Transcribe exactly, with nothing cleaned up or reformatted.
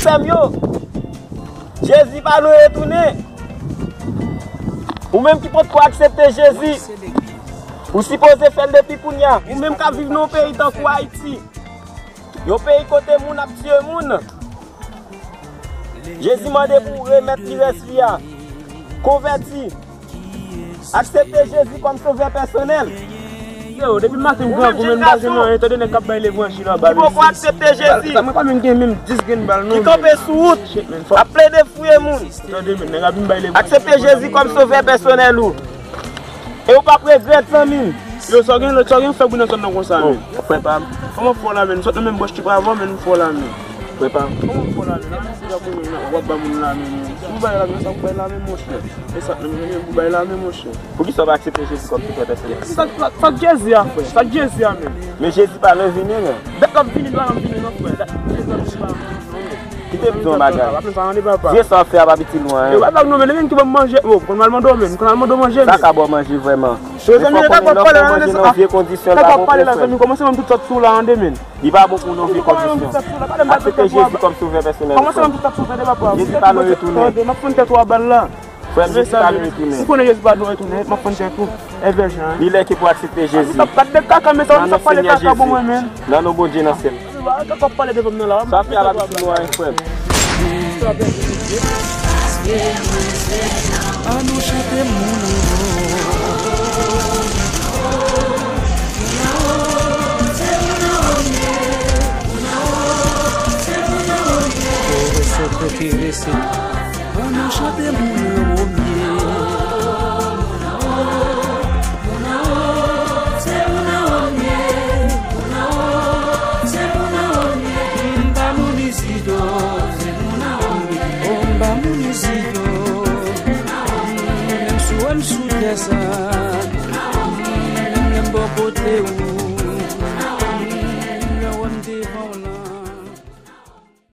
Frè m yo, Jezi pa lwen retounen. Ou menm ki potko aksepte Jezi, ou sipoze fè l depi kounye a. Ou menm k ap viv nan yon peyi tankou Ayiti, yon peyi kote moun ap tiye moun, Jezi mande pou w remèt li rès vi a. Konvèti. Aksepte Jezi kòm sovè pèsonèl. Yo, depi maten m grangou, men m pa jwenn anyen, tande nèg k ap bay levanjil anba, men poko aksepte Jezi. Sa, mwen pa menm gen menm dis grenn bal, non. Ki kanpe sou wout, ap plede fouye moun. Tande, men nèg ap vin bay levanjil. Aksepte Jezi kòm sovè pèsonèl ou. E ou p ap regrèt, zanmi m. Yo, sa w gen, sa w gen fè bri nan zòn nan konsa, men? Frè pa m. Kòman fò la, men? Nou sot nan menm branch ki pa avan, men nou fò la, men. Frè pa m. Kòman fò la, men? Nan menm fò la, men w ap ba moun la, men. Si w bay la, men sa w bay la, men, monchè. E sa, nan menm, men w bay la, men, monchè. Poukisa w pa aksepte Jezi kòm sovè pèsonèl? Sa, sa, sa Jezi a, frè. Sa Jezi a, men. Men Jezi pa lwen vini, non. Dat l ap vini, l pa janm vini, non, frè. Dat Jezi ap vini, l pa janm vini, non, men. Kite m di w yon bagay. Vye sa w ap fè a pa itil ou anyen. Yo, pa blag non, men, li menm ki ban m manje. Bon, konn al mande w, men, konn al mande w manje, men. Sa ka ba w manje vrèman. Yo, zanmi, yo, ta k ap pale la, nan vye kondisyon, ta k ap pale la, zanmi, kòmanse ban m tout sa k sou la, tande, men. Li pa bon pou w nan vye kondisyon. Aksepte Jezi kòm sovè pèsonèl ou, frè m. Kòmanse ban m tout sa k sou la, tande, papa. Jezi pa lwen retounen. Tande, m ap fann tèt ou a bal la. Frè m, Jezi pa lwen retounen. Ou konnen Jezi pa lwen retounen, m ap fann tèt ou. Evèjan, wi. Li lè ke pou aksepte Jezi. Sa pa de kaka, men sa, sa pale kaka pou mwen, men. Nan non Bondye nan syèl. Sa fè a pa pitit nou anyen, frè m. Ann nou chante moun. Ann nou chante moun. Moun an wò, se moun an wò m ye. Moun an wò, se moun an wò m ye. M pa moun isit, o, se moun an wò m ye. O, m pa moun isit, o. Menm si w wè m sou tè sa, menm lè m bò kote ou.